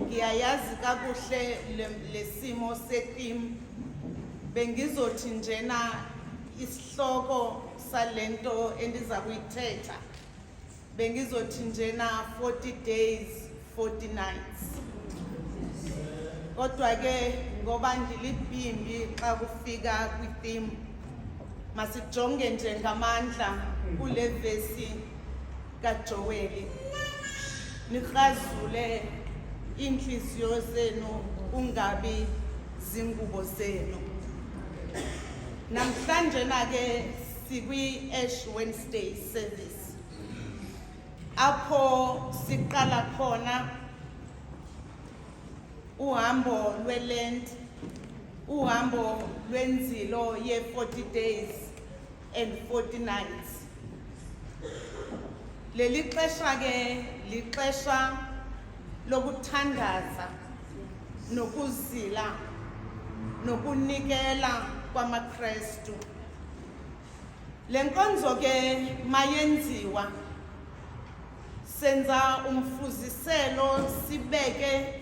ngiyayazi kakuhle lesimo se-theme. Bengizothi njena isihloko salento endiza kuyithetha bengizothi njena 40 days 40 nights. Kodwa ke ngoba ndilibhimbi xa kufika kwi-theme, masijonge nje ngamandla kule vesi kaJoweli, nikrazule iintliziyo zenu kungabi zingubo zenu. Namhlanje na ke sikwi-Ash Wednesday service, apho siqala khona uhambo lweLent, uhambo lwenzilo ye-40 days and 40 nights. Leli xesha ke lixesha lokuthandaza nokuzila nokunikela kwamaKrestu. Le nkonzo ke mayenziwa senza umfuziselo, sibeke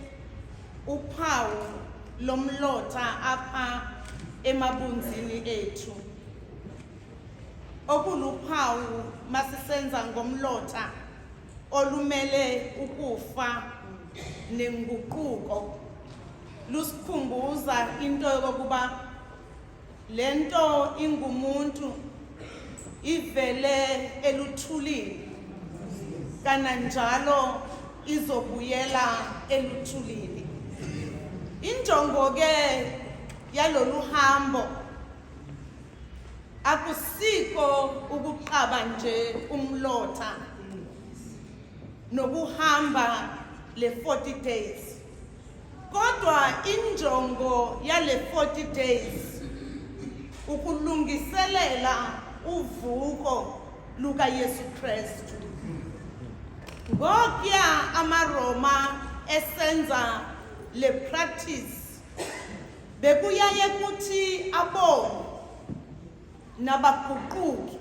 uphawu lomlotha apha emabunzini ethu, okuluphawu masisenza ngomlotha olumele ukufa nenguquko, lusikhumbuza into yokokuba lento ingumuntu ivele eluthulini, kananjalo izobuyela eluthulini. Injongo ke yalolu hambo akusiko ukuqaba nje umlotha nokuhamba le 40 days, kodwa injongo yale 40 days ukulungiselela uvuko lukaYesu Kristu. Ngokuya amaRoma esenza le practice, bekuyaye kuthi aboni nabaguquki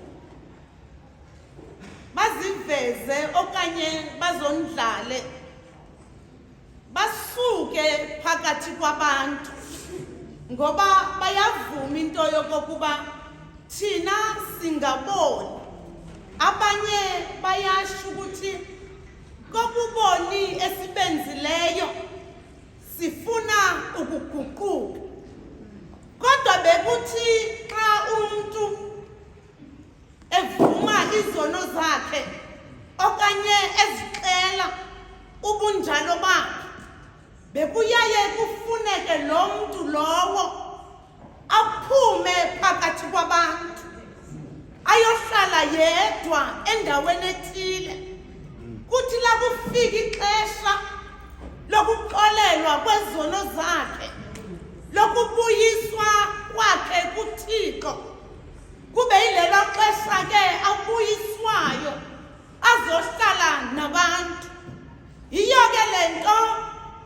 baziveze okanye bazondlale, basuke phakathi kwabantu, ngoba bayavuma into yokokuba thina singaboni. Abanye bayasho ukuthi kobuboni esibenzileyo sifuna ukuguquka, kodwa bekuthi xa umuntu evuma izono zakhe okanye ezixela ubunjalo bakhe, bekuyaye kufuneke lo mntu lowo aphume phakathi kwabantu ayohlala yedwa endaweni ethile, kuthi lakufika ixesha lokuxolelwa kwezono zakhe, lokubuyiswa kwakhe kuThixo, kube yilelo xesha ke abuyiswayo azohlala nabantu. Yiyo ke le nto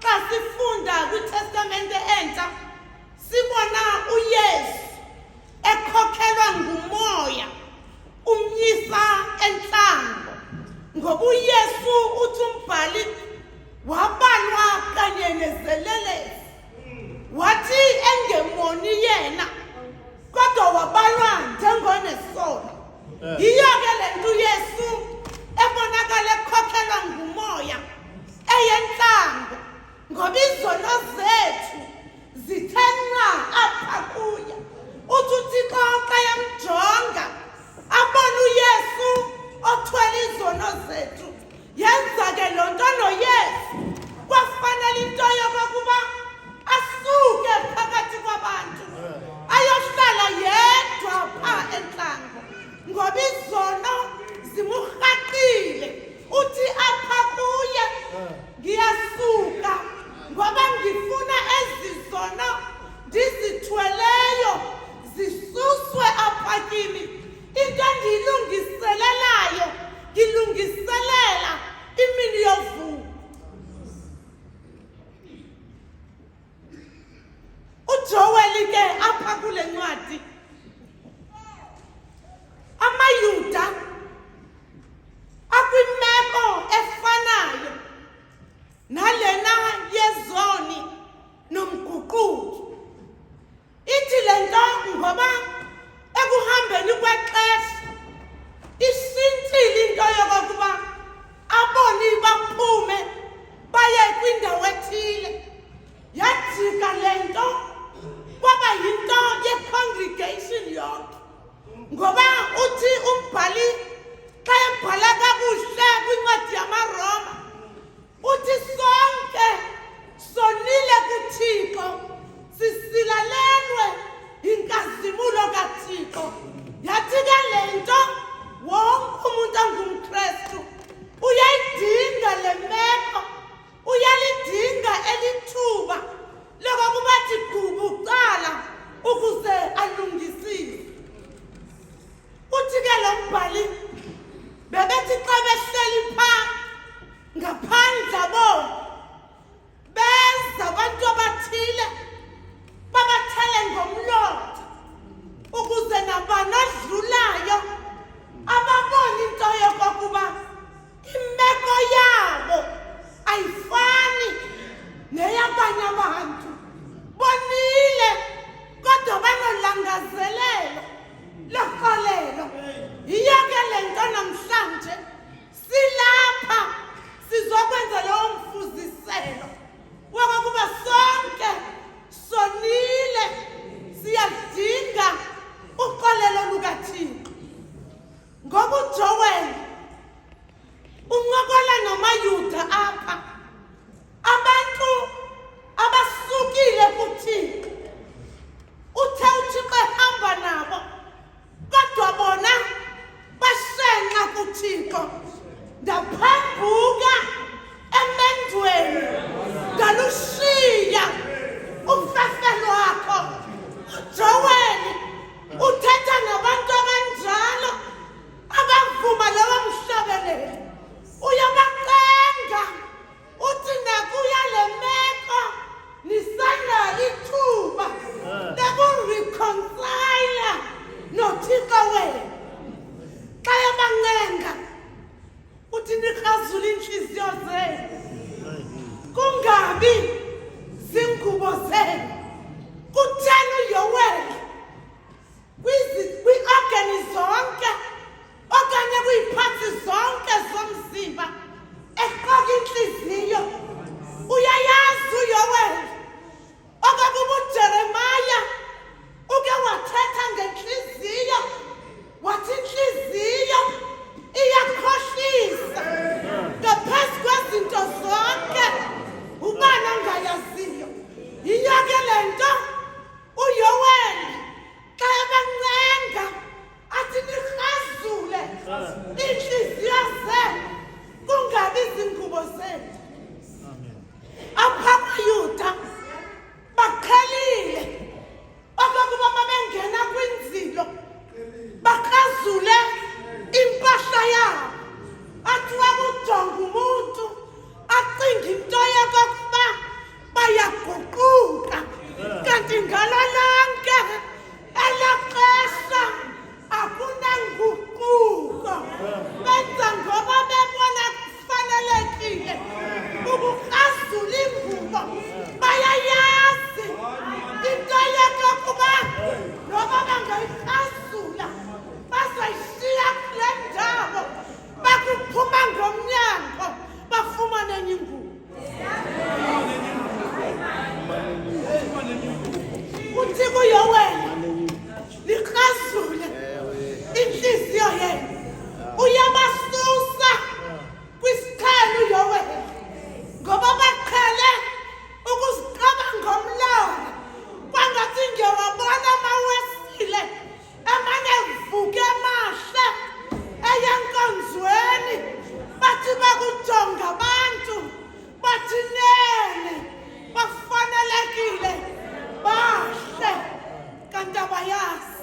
xa sifunda kwiTestamente Entsha sibona uYesu ekhokhelwa nguMoya umyisa entlango, ngoba uYesu uthi umbhali wabalwa kanye nezelelesi, wathi engemoni yena kodwa wabalwa njengonesono. Yiyo ke le nto uYesu ebonakala ekhokhelwa nguMoya eyentlango, ngoba izono zethu zithe nca apha kuye. Uthi uThixo xa yamjonga abone uYesu othwele izono zethu. Yenza ke loo nto noYesu kwafanele into yokokuba asuke phakathi kwabantu ayohlala yedwa pha entlango, ngoba izono zimurhaqile. Uthi apha kuye, ngiyasuka ngoba ngifuna ezi zono ndizithweleyo zisuswe apha kimi. Into endiyilungiselelayo, ngilungiselela imini yovuko. UJoweli ke apha kule ncwadi, amaYuda akwimeko efanayo nalena. yezoni nomguquki. Ithi le nto ngoba ekuhambeni kwexesha ishintshile into yokokuba aboni baphume baye kwindawo ethile. Yajika le nto kwaba yinto ye-congregation yonke. Ngoba uthi umbhali xa ebhala kakuhle kwincwadi yamaRoma uthi sonke sonile kuThixo sisilalelwe yinkazimulo kaThixo. Yathi ke le nto wonke umuntu ongumKristu uyayidinga le meko, uyalidinga elithuba lokokuba athi gubucala ukuze alungisise. Uthi ke lo mbhali bebethi xa behleli phaa ngaphandle bo beza abantu abathile babathele ngomlotha ukuze nabani odlulayo ababone into yokokuba imeko yabo ayifani neyabanye abantu. Bonile kodwa banolangazelelo loxolelo. Yiyo ke le nto namhlanje silapha sizokwenza lowo mfuziselo wokokuba sonke sonile, siyadinga uxolelo lukaThixo. Ngoba uJoel uncokola namaYuda apha, abantu abasukile kuThixo. Uthe uThixo ehamba nabo kodwa bona bashenxa kuThixo. Ndaphambuka emendweni ndalushiya ufefe lwakho. UJoweli uthetha nabantu abanjalo abavuma lowo mhlabeleli, uyabacenga uthi nakuya le meko nisanalo ithuba lokureconcile noThixo wenu. Xa yabancenga uthi nikrazule iintliziyo zenu, kungabi zingubo zenu. Kutheni uYoweli kwii-organi zonke okanye kwiiphatsi zonke zomzimba eqoka intliziyo? Uyayazi uYoweli okokuba uJeremaya uke wathetha ngentliziyo, wathi intliziyo iyakhohlisa ngaphezu kwezinto zonke, ubani ongayaziyo? Yiyo ke le nto uYoweli xa ebancenga athi nikrazule iintliziyo zenu kungabi zingubo zenu. Apha kwaYuda baqhelile okokuba babengena kwinzilo bakrazule impahla yabo, athi wakujonga umuntu acinga into yokokuba bayaguquka, kanti ngalo lonke elo xesha akunanguquko. Benza ngoba bebona kufanelekile ukukrazula ingubo. Bayayazi into yokokuba noba bangayikrazula bazoyishiya kule ndawo, bakuphuma ngomnyango bafumane enye ingubo. Uthi kuYoweli likrazule intliziyo yenu. Uyabasusa kwisiqhelo uYoweli ngoba baqhele ukuziqaba ngomlomo, kwangathi ngiyawabona amawesile emane evuke emahle eyenkonzweni, bathi bakujonga abantu bathi nene bafanelekile bahle, kanti abayazi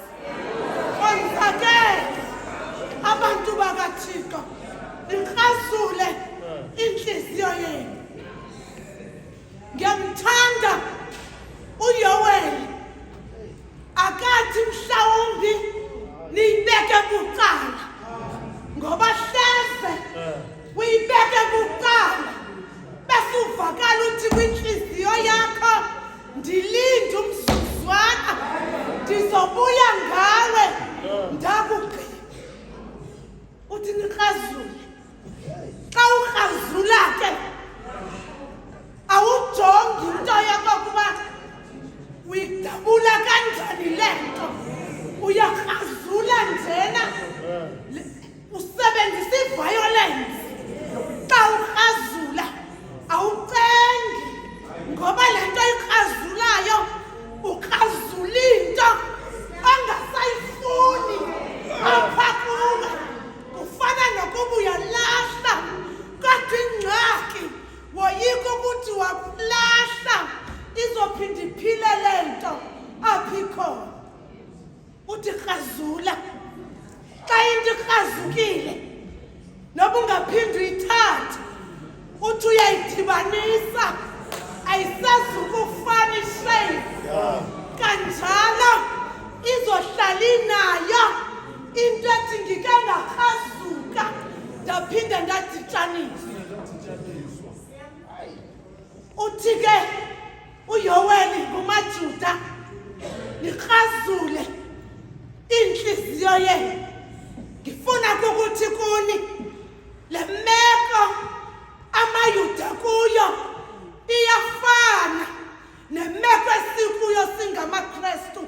konzakele. Abantu bakaThixo, nikrazule intliziyo yenu. Ngiyamthanda uYoweli, akathi mhlawumbi niyibeke bucala, ngoba hleze uyibeke bucala bese uvakala uthi kwintliziyo yakho ndilinde umzuzwana ndizobuya ngawe ndakugqiba uthi nikrazule xa ukrazula ke awujongi into yokokuba uyidabula kanjani le nto uyakrazula njena usebenzisa iviolence xa ukrazula awucengi ngoba le nto ikrazulayo ukrazula into ongasayifuni apha kuwe kufana nokuba uyalahla kodwa ingxaki woyika ukuthi wakulahla izophinda iphile le nto apho ikhona uthi krazula xa into ikrazukile noba ungaphinde uyithathe uthi uyayidibanisa ayisezukufana ishape kanjalo izohlala inayo into ethi ngike ngakrazuka ndaphinde ndaditshaniswa uthi ke uYoweli kumaJuda nikrazule inhliziyo yenu ngifuna ukuthi kuni le meko amaYuda kuyo iyafana nemeko esikuyo singamaKristu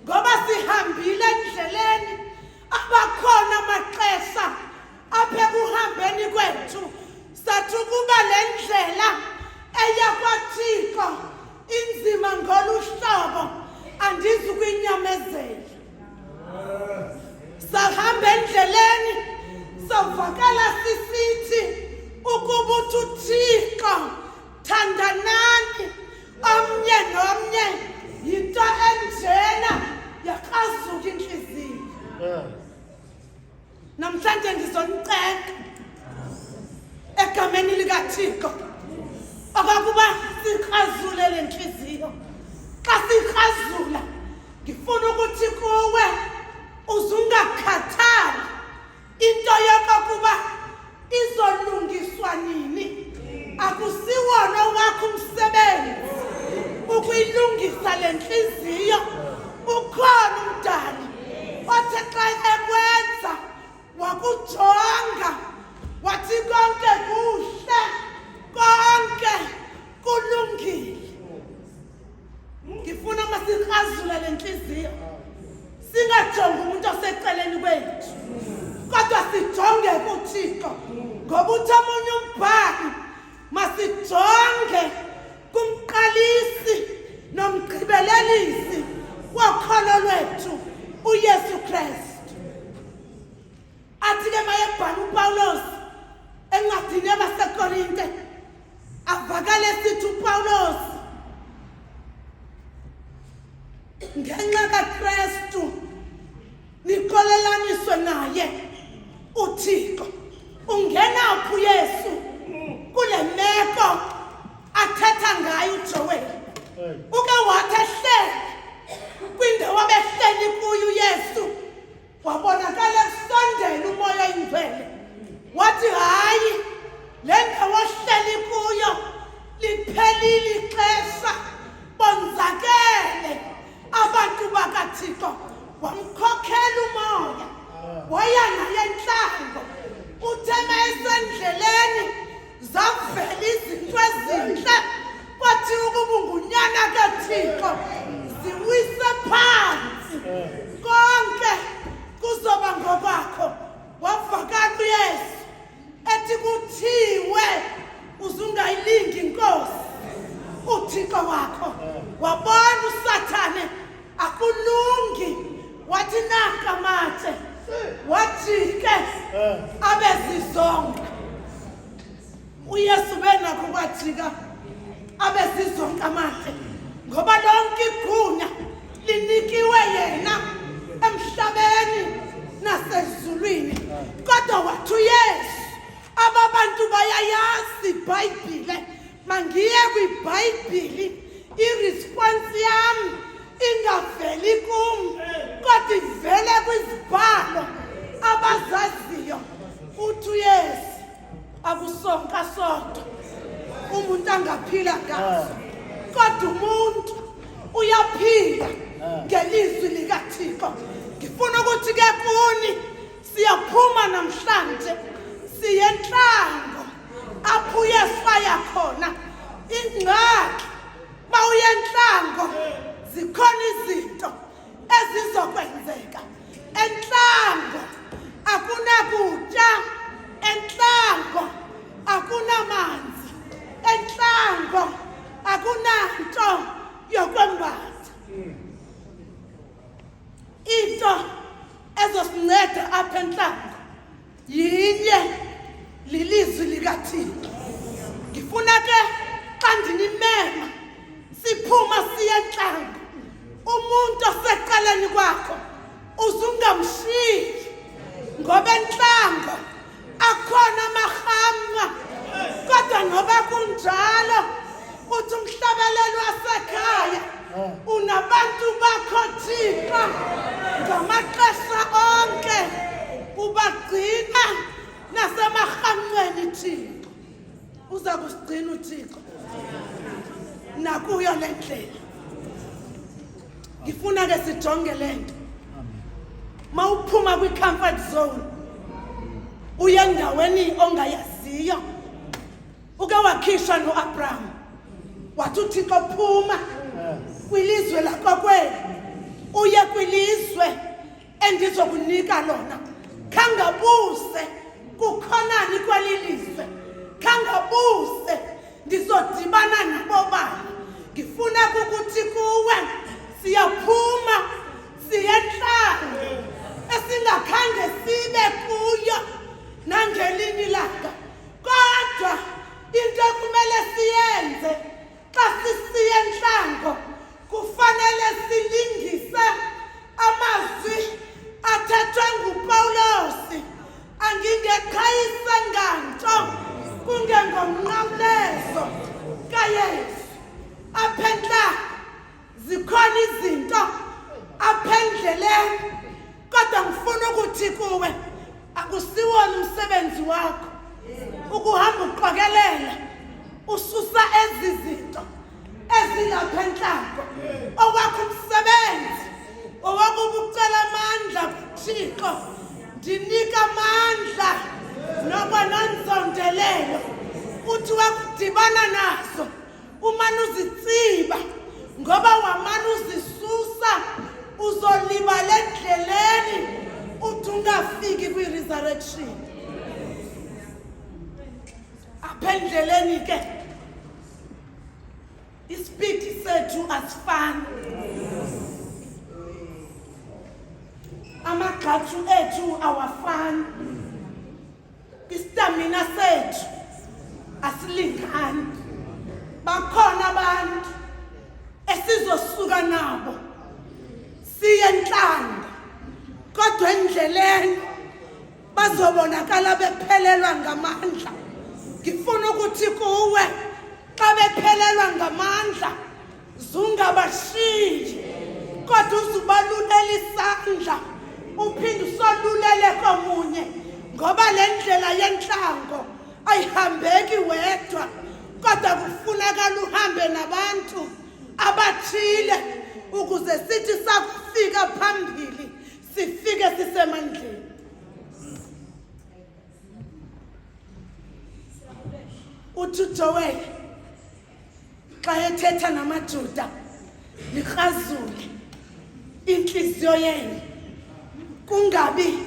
ngoba sihambile endleleni abakhona amaxesha apha ekuhambeni kwethu sathi ukuba le ndlela eya kwaThixo inzima ngolu hlobo andizukuyinyamezela sahamba endleleni savakala sisithi ukuba uthi uThixo thandanani omnye nomnye yinto enjena yakrazuka inhliziyo namhlanje ngizonicenga egameni likaThixo okakuba sikrazule le nhliziyo xa sikrazula ngifuna ukuthi kuwe uzungakhathali into yokokuba izolungiswa nini akusiwona wakho umsebenzi ukuyilungisa le nhliziyo ukhona umdali othe xa ekwenza wakujonga wathi konke kuhle konke kulungile ngifuna masikrazule le nhliziyo singajongi umuntu oseceleni kwethu kodwa sijonge kuThixo ngoba uthi omunye umbhali masijonge kumqalisi nomgqibelelisi wokholo lwethu uYesu Kristu athi ke mayebhala uPawulos encwadini yabaseKorinte avakale sithi uPawulos ngenxa kaKristu nixolelaniswe naye uThixo ungenaphi uYesu kule meko athetha ngayo uJoel uke wathi ehleli kwindawo abehleli kuyo uYesu wabonakala ekusondela umoya oyingcwele wathi hayi le ndawo ohleli kuyo liphelile ixesha bonzakele abantu bakathixo wamkhokhela umoya waya naye entlango uthe ma esendleleni zavela izinto ezintle kwathi ukuba ungunyana kaThixo ziwise phansi konke kuzoba ngokwakho wavakala uYesu ethi kuthiwe uzungayilingi inkosi uThixo wakho wabona uSathane akulungi wathi naka matshe wathi ke abe zizonka uYesu benakho kwajika abe zizonka amathe ngoba lonke igunya linikiwe yena emhlabeni nasezulwini kodwa wathi uYesu aba bantu bayayazi iBhayibhile mangiye kwiBhayibhili iresponse yam ingaveli kum kodwa ivele kwizibhalo abazaziyo uthi uYesu akusonka sodwa Umuntu angaphila ngazo. Kodwa umuntu uyaphila ngelizwi likaThixo. Ngifuna ukuthi ke kuni siyaphuma namhlanje siye entlango apho uYesu aya khona. Ingxaki mawuye entlango zikhona izinto ezizokwenzeka entlango akunakutya entlango akunamanzi entlango akunanto yokwembatha into ezosinceda apha entlango yinye lilizwi likaThixo ngifuna ke xa ndinimema siphuma siye entlango umuntu osecaleni kwakho uzungamshiyi ngoba entlango akhona amarhamncwa kodwa noba kunjalo uthi umhlabeleli wasekhaya unabantu bakho Thixo ngamaxesha onke ubagcina nasemarhamncweni Thixo uza kusigcina uThixo nakuyo le ndlela ngifuna ke sijonge le nto mawuphuma kwi-comfort zone uye endaweni ongayaziyo uke wakhishwa noAbraham wathi uThixo phuma kwilizwe lakokwenu uye kwilizwe endizokunika lona khangabuse kukhonani kweli lizwe khangabuse ndizodibana nabo bani ngifuna kukuthi kuwe siyaphuma siyentlango esingakhange sibe kuyo nangelinye ilanga kodwa into ekumele siyenze xa sisiya entlango kufanele silingise amazwi athethwe nguPawulosi angingeqhayise nganto kungengomnqamlezo kaYesu apha entlango zikhona izinto apha endleleni kodwa ngifuna ukuthi kuwe akusiwona umsebenzi wakho ukuhamba uqokelela ususa ezi zinto ezilapha entlango owakho umsebenzi owakuba ucela amandla kuthixo ndinika amandla noba nonzondelelo uthi wakudibana nazo umane uzitsiba ngoba wamane uzisusa uzolibala endleleni uthi ungafiki kwi-resurrection apha endleleni ke isipidi sethu asifani amagxathu ethu awafani Istamina sethu asilingani. Bakhona abantu esizosuka nabo siye enhlango kodwa endleleni bazobonakala bephelelwa ngamandla. Ngifuna ukuthi kuwe xa bephelelwa ngamandla zungabashiyi kodwa uzubalulela isandla uphinde usolulele komunye ngoba le ndlela yenhlango ayihambeki wedwa kodwa kufunakala uhambe nabantu abathile ukuze sithi sakufika phambili sifike sisemandleni uthi uJoel xa ethetha namaJuda nikrazule intliziyo yenu kungabi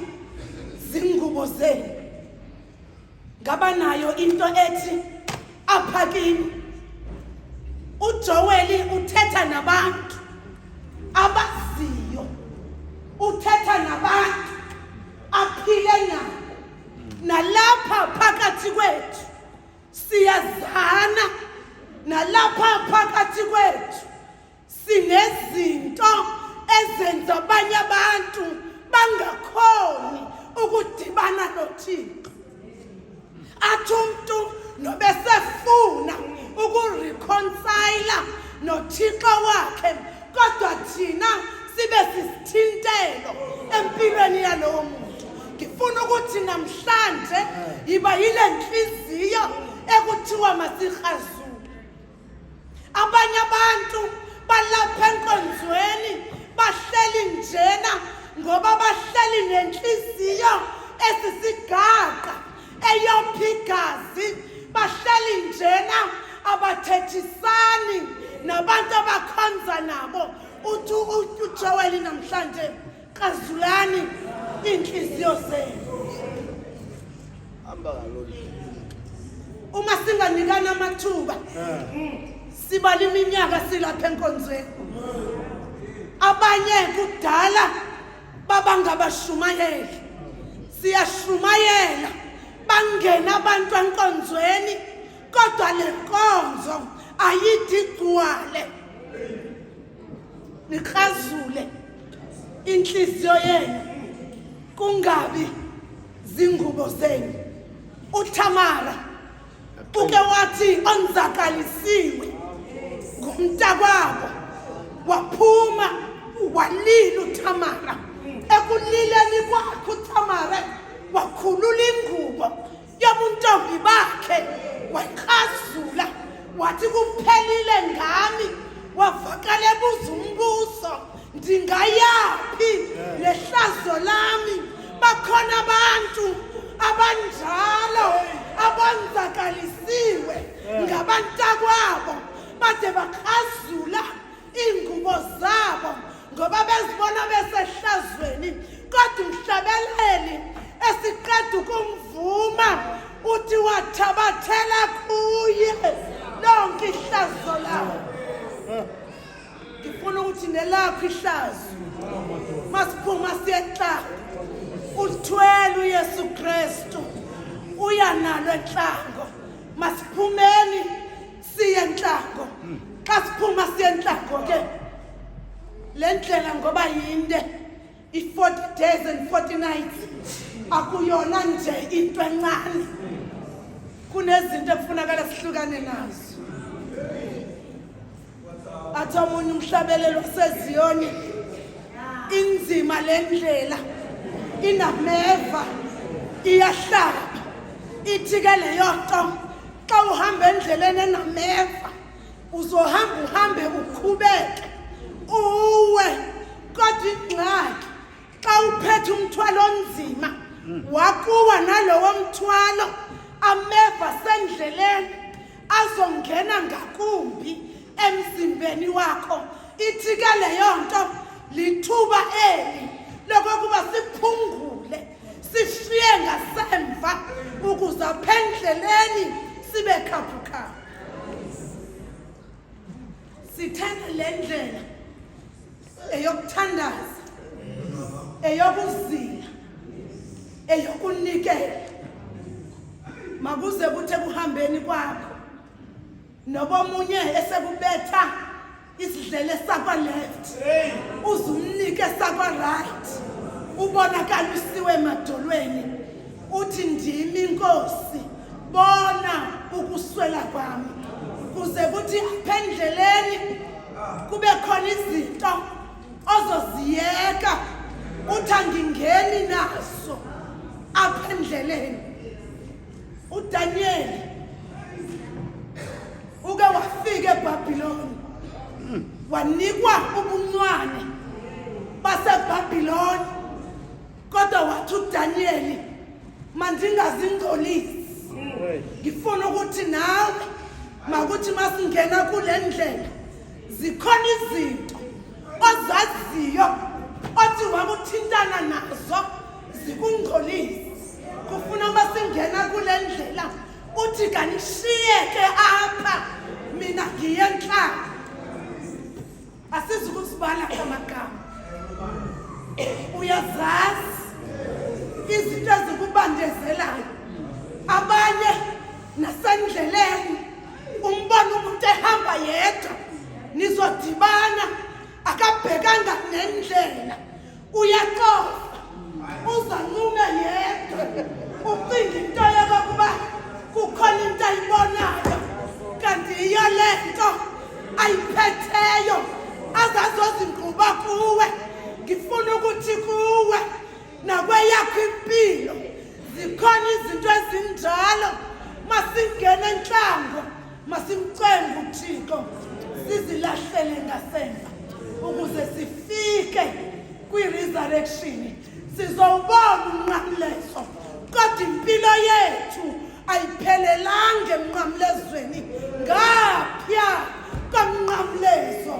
zingubo zenu ngaba nayo into ethi apha kini uJoweli uthetha nabantu abaziyo uthetha nabantu aphile nabo nalapha phakathi kwethu siyazana nalapha phakathi kwethu sinezinto ezenza abanye abantu bangakhoni ukudibana noThixo athi umntu nobesefuna ukureconcile noThixo wakhe kodwa thina sibe sisithintelo empilweni yalowo muntu ngifuna ukuthi namhlanje yiba yile nhliziyo ekuthiwa masikrazule. Abanye abantu balapha enkonzweni bahleli njena ngoba bahleli nenhliziyo esisigaqa eyopha igazi, bahleli njena abathethisani nabantu abakhonza nabo. Uthi uJoel namhlanje, krazulani iy'nhliziyo zenu. Hamba kalula. Uma singanikana amathuba, sibala iminyaka silapha enkonzweni. Abanye kudala babangabashumayeli, siyashumayela, bangena abantu enkonzweni, kodwa le nkonzo ayidi igcwale. Nikrazule inhliziyo yenu, kungabi zingubo zenu. UThamara uke wathi onzakalisiwe ngumntakwabo, waphuma walila uThamara. Ekulileni kwakhe uThamara wakhulula ingubo yobuntombi bakhe, wayikrazula, wathi kuphelile ngami. Wavakala ebuza umbuzo, ndingayaphi nehlazo lami? Bakhona abantu abanjalo abonzakalisiwe ngabantakwabo, bade bakrazula iy'ngubo zabo ngoba bezibona besehlazweni. Kodwa umhlabeleli esiqeda ukumvuma uthi wathabathela kuye lonke ihlazo lawo. Ngifuna ukuthi nelakho ihlazo, masiphuma siye entlango, ulithwele uYesu Kristu, uya nalo entlango. Masiphumeni siye entlango. Xa siphuma siye entlango ke, le ndlela ngoba yinde, i-40 days and 40 nights akuyona nje into encane, kunezinto ekufunakala sihlukane nazo. Athi omunye umhlabelelo waseZiyoni, inzima le ndlela, inameva, iyahlaba. Ithi ke leyo nto, xa uhamba endleleni enameva, uzohamba uhambe ukhubeke, uwe. Kodwa ingxaki, xa uphethe umthwalo onzima, wakuwa nalowo mthwalo, ameva sendleleni azongena ngakumbi emzimbeni wakho. Ithi ke leyo nto, lithuba eli lokokuba siphungule, sishiye ngasemva, ukuze apha endleleni sibe khaphukhaphu. Sithanda le ndlela eyokuthandaza, eyokuzila, eyokunikela. Makuze kuthi ekuhambeni kwakho, noba omunye esekubetha isidlele sakwa left, uzumnike sakwa right. Ubonakala usiwe emadolweni, uthi ndimi inkosi, bona ukuswela kwami. Kuze kuthi apha endleleni kube khona izinto ozoziyeka, uthi angingeni naso apha endleleni. uDaniel uke wafika eBhabhiloni, wanikwa ubuncwane baseBhabhiloni, kodwa wathi uDaniel, mandingazingcolisi. Ngifuna ukuthi nawe makuthi masingena kule ndlela, zikhona izinto ozaziyo othi wakuthintana nazo zikungcolise. Kufuna uma singena kule ndlela uthi kanishiyeke apha, mina ngiye entlango. Asizukuzibala ngamagama, uyazazi izinto ezikubandezelayo. Abanye nasendleleni umbona umuntu ehamba yedwa, nizodibana, akabhekanga nendlela, uyaxofa, uzanqume yedwa, ucinga into yokokuba kukhona into ayibonayo, kanti yiyo le nto ayiphetheyo azazozinquba kuwe. Ngifuna ukuthi kuwe nakweyakho impilo zikhona izinto ezinjalo. Masingene enhla. Sizilahlele ngasemva ukuze sifike kwi-resurrection. Sizowubona umnqamlezo, kodwa impilo yethu ayiphelelanga emnqamlezweni. Ngaphya komnqamlezo